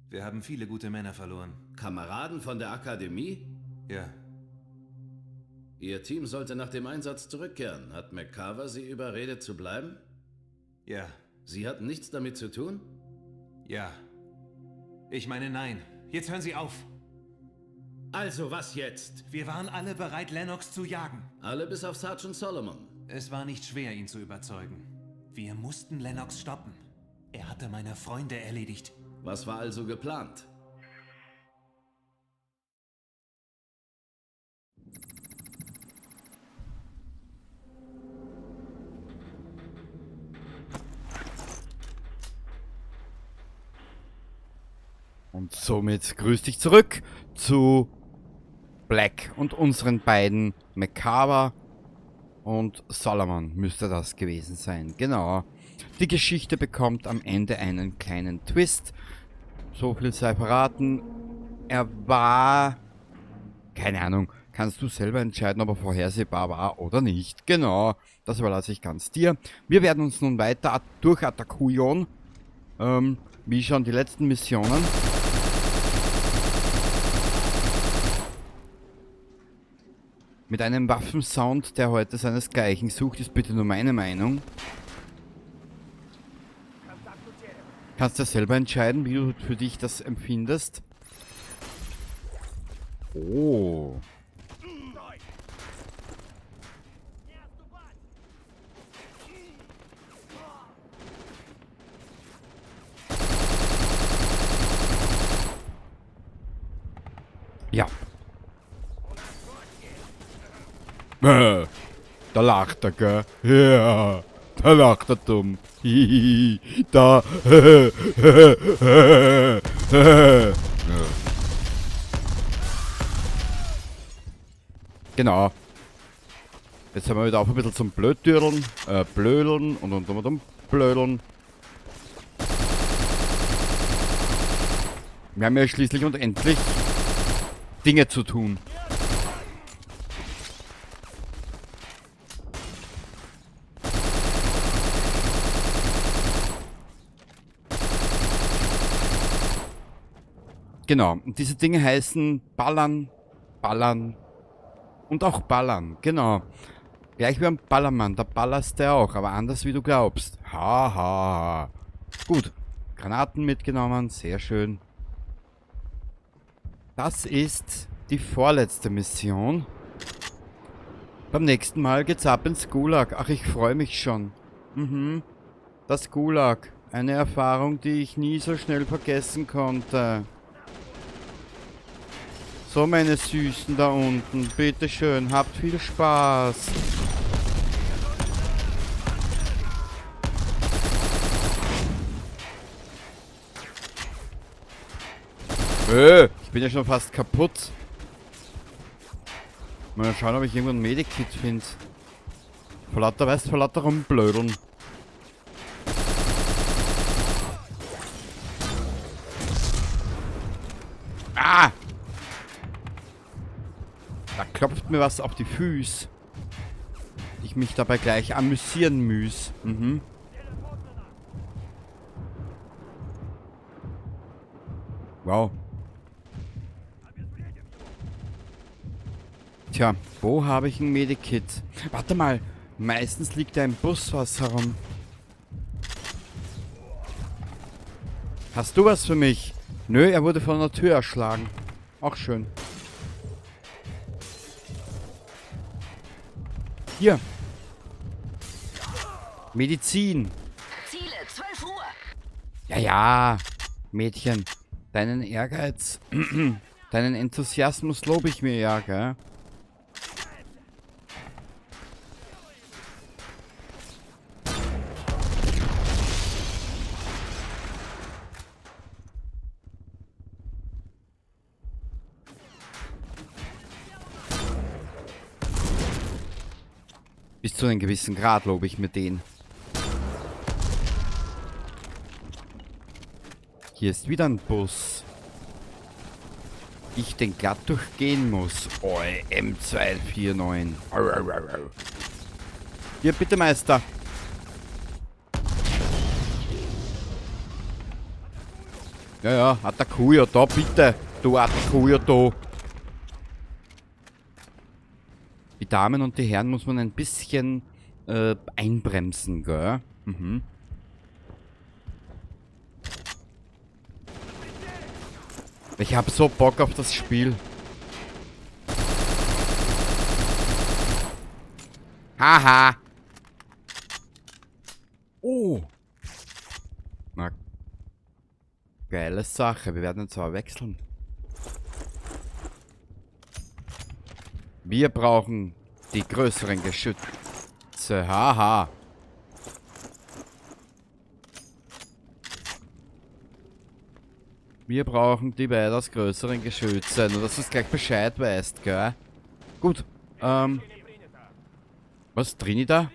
Wir haben viele gute Männer verloren. Kameraden von der Akademie? Ja. Ihr Team sollte nach dem Einsatz zurückkehren. Hat McCarver Sie überredet zu bleiben? Ja. Sie hatten nichts damit zu tun? Ja. Ich meine, nein. Jetzt hören Sie auf. Also, was jetzt? Wir waren alle bereit, Lennox zu jagen. Alle bis auf Sergeant Solomon. Es war nicht schwer, ihn zu überzeugen. Wir mussten Lennox stoppen. Er hatte meine Freunde erledigt. Was war also geplant? Und somit grüß dich zurück zu Black und unseren beiden McCarver und Solomon müsste das gewesen sein. Genau. Die Geschichte bekommt am Ende einen kleinen Twist. So viel sei verraten. Er war... Keine Ahnung, kannst du selber entscheiden, ob er vorhersehbar war oder nicht. Genau, das überlasse ich ganz dir. Wir werden uns nun weiter durchattakuieren. Wie schon die letzten Missionen. Mit einem Waffensound, der heute seinesgleichen sucht, ist bitte nur meine Meinung. Kannst ja selber entscheiden, wie du für dich das empfindest. Oh. Ja. Da lacht er, gell? Ja, da lacht er dumm. Hihihi, da. Genau. Jetzt haben wir wieder auf ein bisschen zum Blöddürdeln, Blödeln und Blödeln. Wir haben ja schließlich und endlich Dinge zu tun. Genau, und diese Dinge heißen Ballern, Ballern und auch Ballern, genau. Gleich wie am Ballermann, da ballerst du auch, aber anders wie du glaubst. Ha, ha, ha. Gut, Granaten mitgenommen, sehr schön. Das ist die vorletzte Mission. Beim nächsten Mal geht's ab ins Gulag. Ach, ich freue mich schon. Mhm, das Gulag. Eine Erfahrung, die ich nie so schnell vergessen konnte. So, meine Süßen da unten. Bitteschön, habt viel Spaß. Ich bin ja schon fast kaputt. Mal schauen, ob ich irgendwo ein Medikit find. Vor lauter, weißt, vor lauter rumblödeln. Ah! Da klopft mir was auf die Füße. Ich mich dabei gleich amüsieren müß. Mhm. Wow. Tja, wo habe ich ein Medikit? Warte mal, meistens liegt da im Bus was herum. Hast du was für mich? Nö, er wurde von der Tür erschlagen. Auch schön. Hier. Medizin. Ziele, 12 Uhr. Ja, ja. Mädchen, deinen Ehrgeiz, deinen Enthusiasmus lobe ich mir ja, gell? Bis zu einem gewissen Grad lobe ich mir den. Hier ist wieder ein Bus. Ich den glatt durchgehen muss. Oi, M249. Au, au, au, au. Hier, bitte, Meister. Ja, ja, Atakuyo, da bitte. Du Atakuyo, da. Die Damen und die Herren muss man ein bisschen einbremsen, gell? Mhm. Ich hab so Bock auf das Spiel. Haha. Oh. Na. Geile Sache. Wir werden jetzt aber wechseln. Wir brauchen die größeren Geschütze. Haha. Wir brauchen die weitaus größeren Geschütze. Nur, dass du es gleich Bescheid weißt, gell? Gut. Was? Trinita?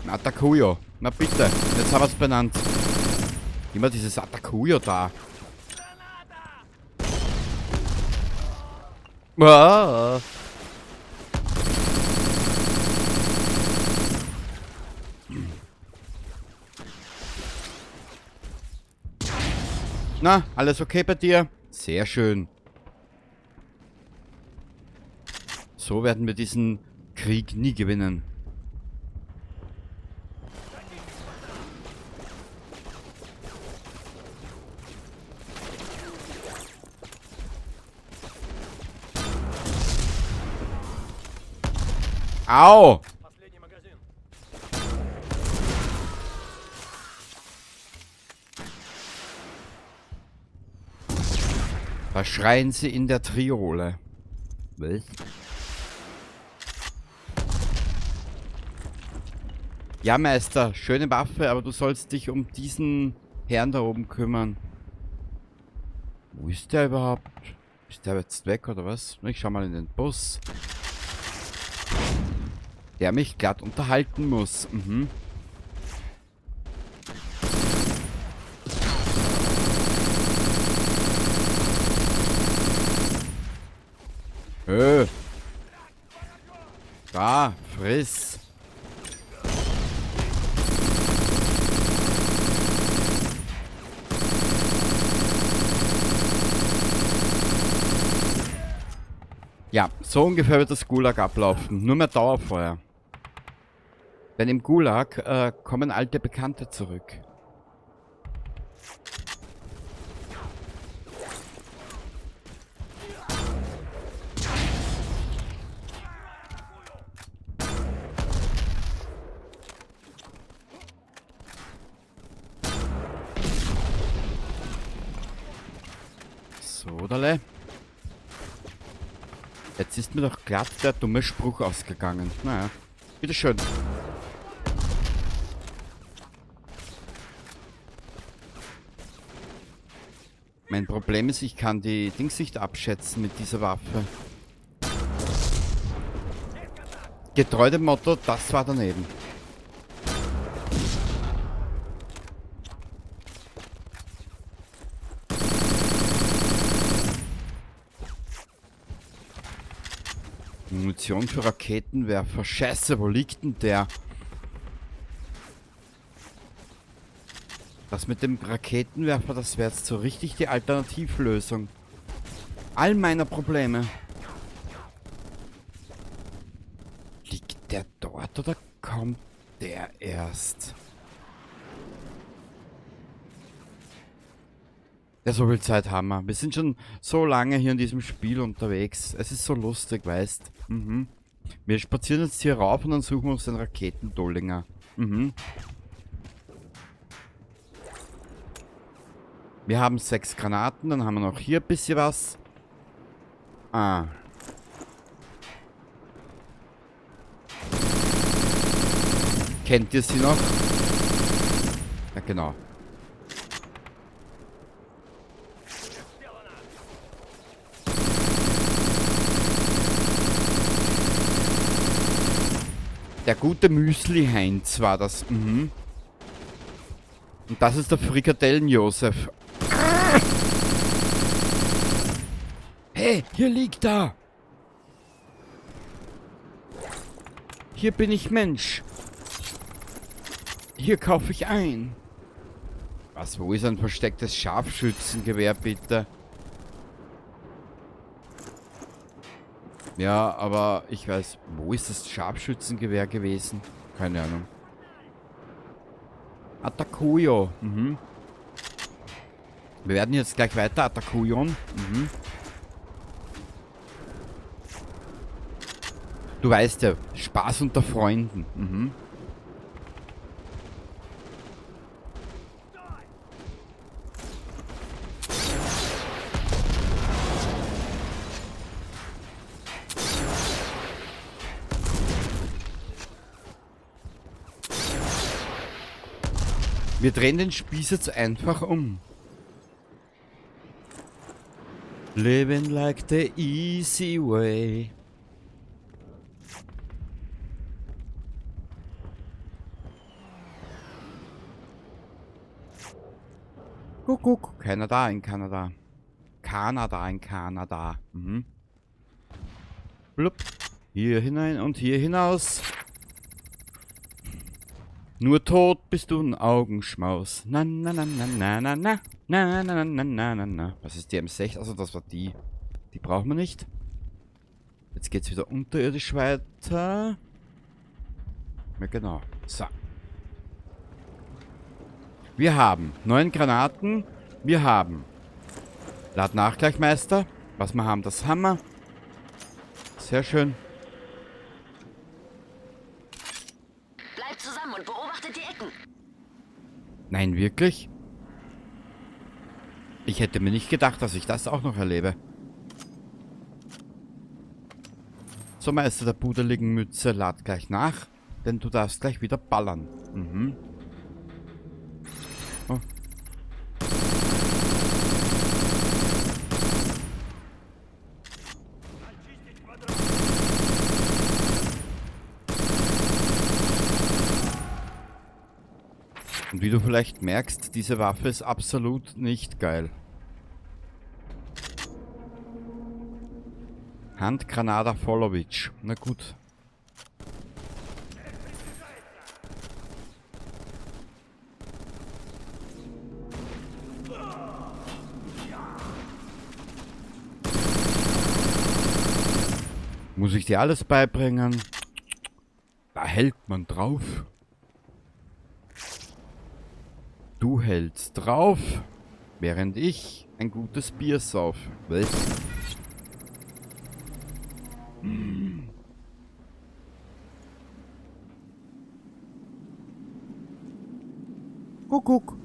Atakuyo. Na bitte. Jetzt haben wir es benannt. Immer dieses Atakuyo da. Ah. Na, alles okay bei dir? Sehr schön. So werden wir diesen Krieg nie gewinnen. Au! Da schreien sie in der Triole. Was? Ja, Meister, schöne Waffe, aber du sollst dich um diesen Herrn da oben kümmern. Wo ist der überhaupt? Ist der jetzt weg oder was? Ich schau mal in den Bus. Der mich glatt unterhalten muss. Mhm. Da, friss. Ja, so ungefähr wird das Gulag ablaufen. Nur mehr Dauerfeuer. Denn im Gulag kommen alte Bekannte zurück. So, Dale. Jetzt ist mir doch glatt der dumme Spruch ausgegangen. Naja, bitteschön. Mein Problem ist, ich kann die Dings nicht abschätzen mit dieser Waffe. Getreu dem Motto, das war daneben. Munition für Raketenwerfer. Scheiße, wo liegt denn der? Das mit dem Raketenwerfer, das wäre jetzt so richtig die Alternativlösung. All meiner Probleme. Liegt der dort oder kommt der erst? Ja, so viel Zeit haben wir. Wir sind schon so lange hier in diesem Spiel unterwegs. Es ist so lustig, weißt. Mhm. Wir spazieren jetzt hier rauf und dann suchen wir uns den Raketendollinger. Mhm. Wir haben 6 Granaten, dann haben wir noch hier ein bisschen was. Ah. Kennt ihr sie noch? Ja, genau. Der gute Müsli-Heinz war das. Mhm. Und das ist der Frikadellen-Josef. Hey, hier liegt er. Hier bin ich Mensch. Hier kaufe ich ein. Was, wo ist ein verstecktes Scharfschützengewehr, bitte? Ja, aber ich weiß, wo ist das Scharfschützengewehr gewesen? Keine Ahnung. Atakuyo. Mhm. Wir werden jetzt gleich weiter Atakuyon. Mhm. Du weißt ja, Spaß unter Freunden. Mhm. Wir drehen den Spieß jetzt einfach um. Living like the easy way. Guck, keiner da in Kanada. Kanada in Kanada. Mhm. Blub. Hier hinein und hier hinaus. Nur tot bist du ein Augenschmaus. Na na na na na na na. Na na na na na na na. Was ist die M6? Also das war die. Die brauchen wir nicht. Jetzt geht's wieder unterirdisch weiter. Ja genau. So. Wir haben 9 Granaten. Wir haben Ladnachgleichmeister. Was wir haben, das haben wir. Sehr schön. Bleibt zusammen und beobachtet die Ecken. Nein, wirklich? Ich hätte mir nicht gedacht, dass ich das auch noch erlebe. So, Meister der pudeligen Mütze, lad gleich nach, denn du darfst gleich wieder ballern. Mhm. Oh. Und wie du vielleicht merkst, diese Waffe ist absolut nicht geil. Handgranata Folovic. Na gut. Muss ich dir alles beibringen? Da hält man drauf. Du hältst drauf, während ich ein gutes Bier sauf. Was? Hm. Kuckuck.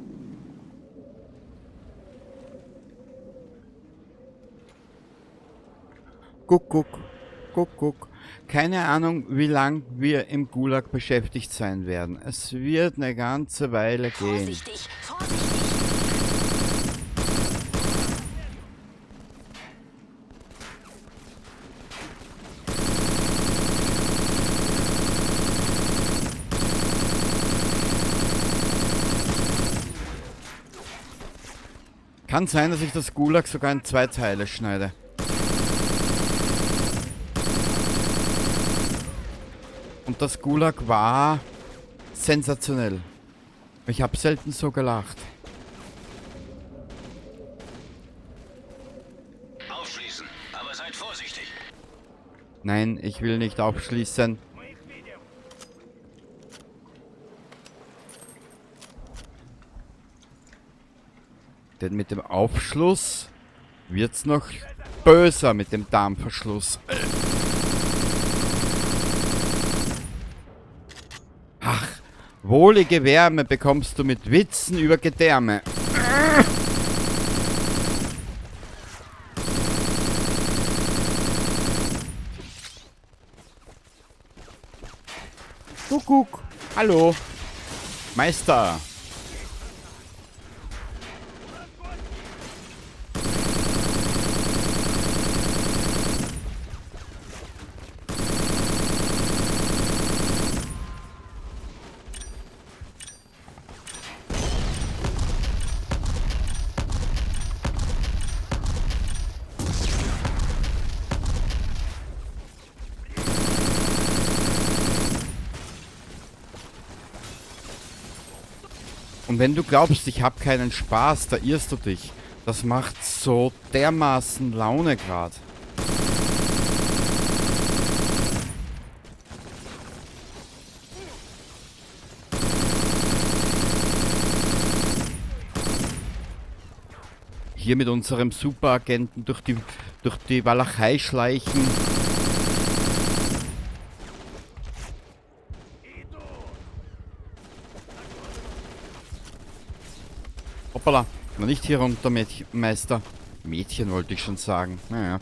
Kuckuck. Kuckuck. Keine Ahnung, wie lang wir im Gulag beschäftigt sein werden. Es wird eine ganze Weile gehen. Vorsichtig, vorsichtig. Kann sein, dass ich das Gulag sogar in 2 Teile schneide. Und das Gulag war sensationell. Ich habe selten so gelacht. Aufschließen, aber seid vorsichtig. Nein, ich will nicht aufschließen. Denn mit dem Aufschluss wird's noch böser mit dem Darmverschluss. Ach, wohlige Wärme bekommst du mit Witzen über Gedärme. Kuckuck. Hallo. Meister. Und wenn du glaubst, ich habe keinen Spaß, da irrst du dich. Das macht so dermaßen Laune gerade. Hier mit unserem Superagenten durch die Walachei schleichen. Hoppala. Noch nicht hier runter, Mädchen, Meister. Mädchen wollte ich schon sagen. Naja.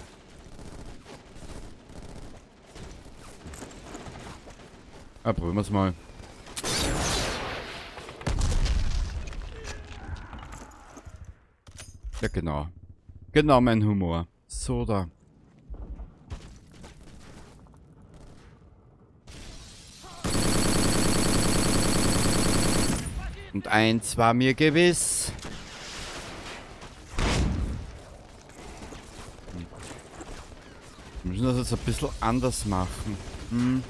Ja, probieren wir es mal. Ja, genau. Genau mein Humor. So da. Und eins war mir gewiss. Wir müssen das jetzt ein bisschen anders machen. Hm.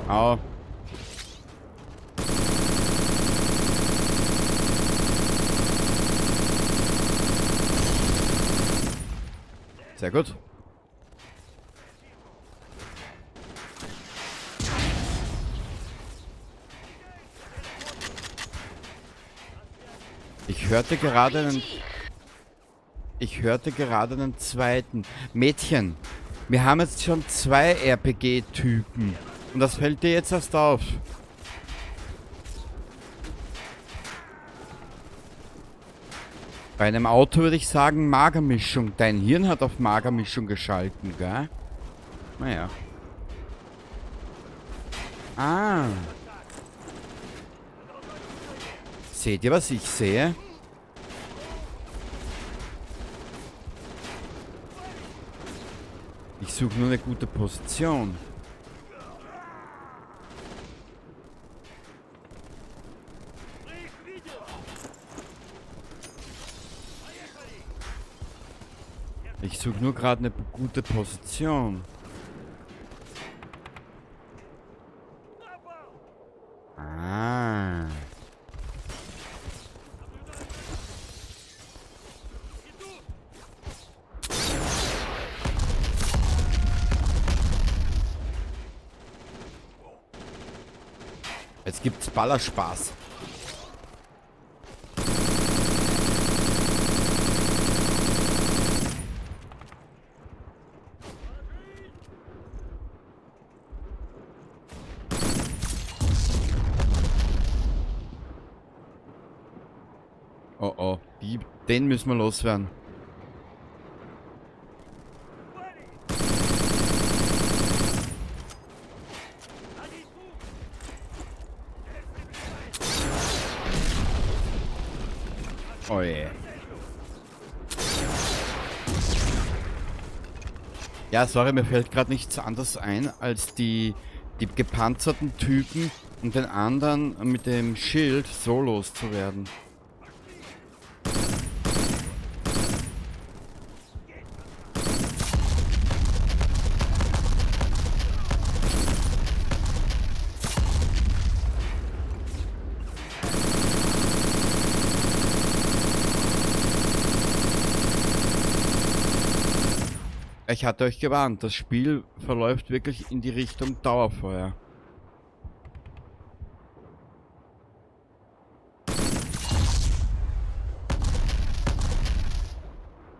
Au. Sehr gut. Ich hörte gerade einen... Ich hörte gerade einen zweiten. Mädchen, wir haben jetzt schon zwei RPG-Typen. Und das fällt dir jetzt erst auf. Bei einem Auto würde ich sagen Magermischung. Dein Hirn hat auf Magermischung geschalten, gell? Naja. Ah. Seht ihr, was ich sehe? Ich suche nur eine gute Position. Ich suche nur gerade eine gute Position. Ah. Jetzt gibt's Ballerspaß. Oh oh, den müssen wir loswerden. Oh je. Ja, sorry, mir fällt gerade nichts anderes ein, als die gepanzerten Typen und den anderen mit dem Schild so loszuwerden. Ich hatte euch gewarnt, das Spiel verläuft wirklich in die Richtung Dauerfeuer.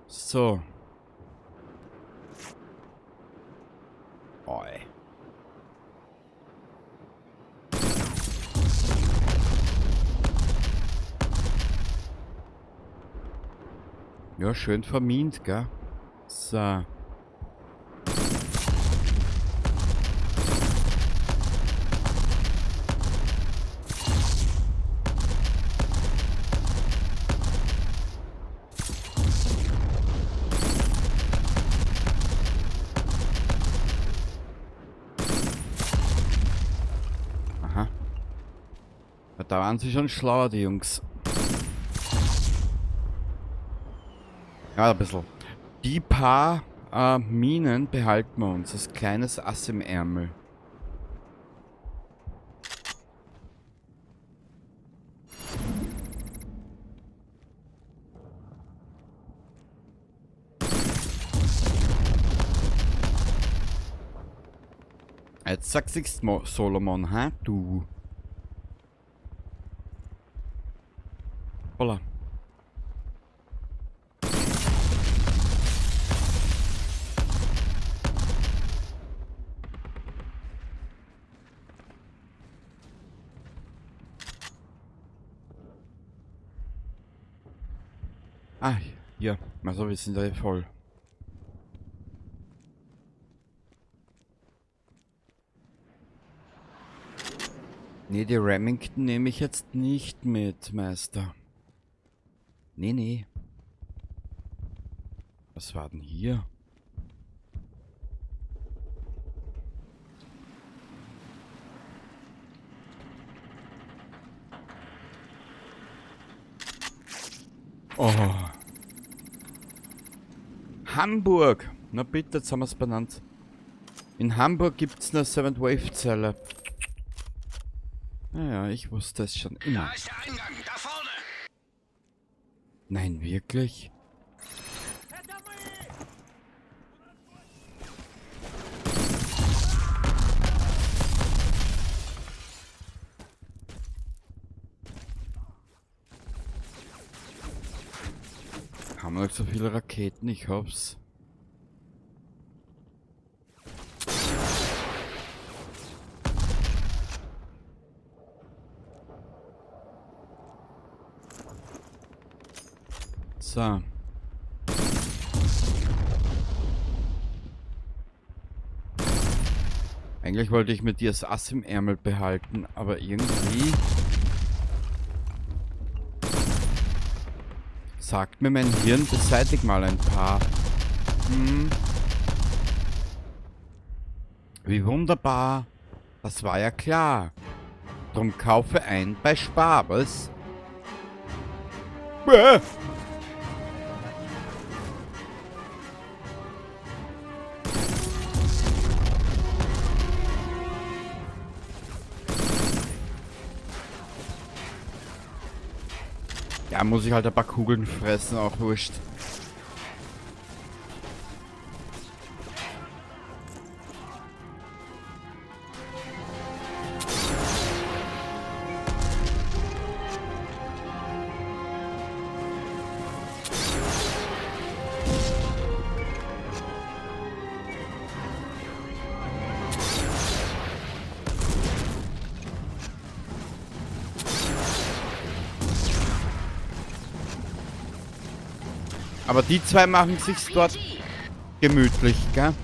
So. Oi. Ja, schön vermint, gell? So. Da waren sie schon schlauer, die Jungs. Ja, ein bisschen. Die paar Minen behalten wir uns. Das kleines Ass im Ärmel. Jetzt sagst du Solomon, hä? Du. Holla. Ah, ja, also wir sind da voll. Nee, die Remington nehme ich jetzt nicht mit, Meister. Nee, nee. Was war denn hier? Oh. Hamburg! Na bitte, jetzt haben wir es benannt. In Hamburg gibt es eine Seventh Wave Zelle. Naja, ich wusste es schon immer. Da ist der Eingang, da vorne! Nein, wirklich? Haben wir noch so viele Raketen? Ich hoff's. So. Eigentlich wollte ich mir das Ass im Ärmel behalten, aber irgendwie sagt mir mein Hirn, beseitig mal ein paar. Hm. Wie wunderbar. Das war ja klar. Drum kaufe ein bei Spar, was? Bäh. Ja, muss ich halt ein paar Kugeln fressen, auch wurscht. Aber die zwei machen sich's dort gemütlich, gell?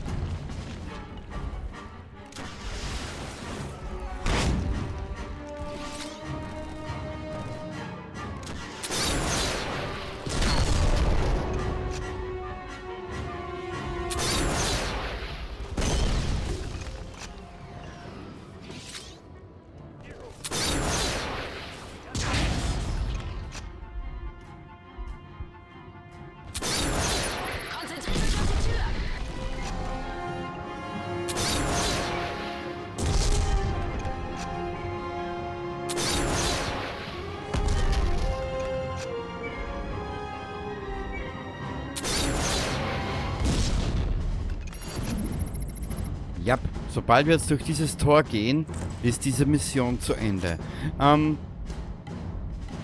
Ja, sobald wir jetzt durch dieses Tor gehen, ist diese Mission zu Ende.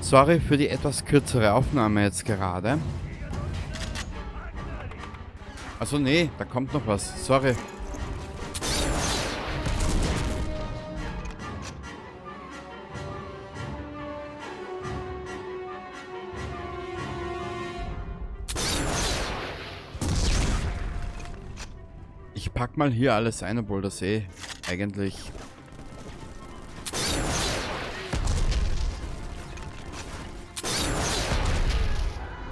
Sorry für die etwas kürzere Aufnahme jetzt gerade. Also nee, da kommt noch was. Sorry. Ich pack mal hier alles ein, obwohl das eh eigentlich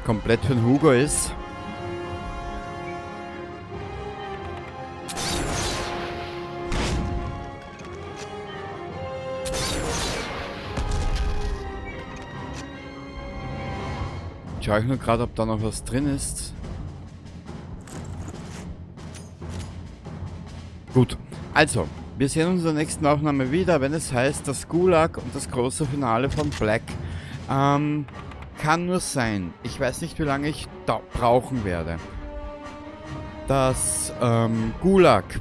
komplett für den Hugo ist. Schau ich nur gerade, ob da noch was drin ist. Gut, also, wir sehen uns in der nächsten Aufnahme wieder, wenn es heißt, das Gulag und das große Finale von Black. Kann nur sein, ich weiß nicht, wie lange ich da brauchen werde. Das Gulag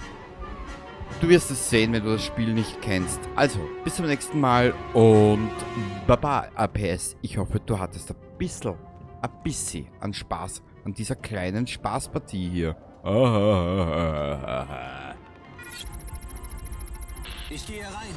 Du wirst es sehen, wenn du das Spiel nicht kennst. Also, bis zum nächsten Mal und baba, APS. Ich hoffe, du hattest ein bisschen an Spaß an dieser kleinen Spaßpartie hier. Ich gehe rein.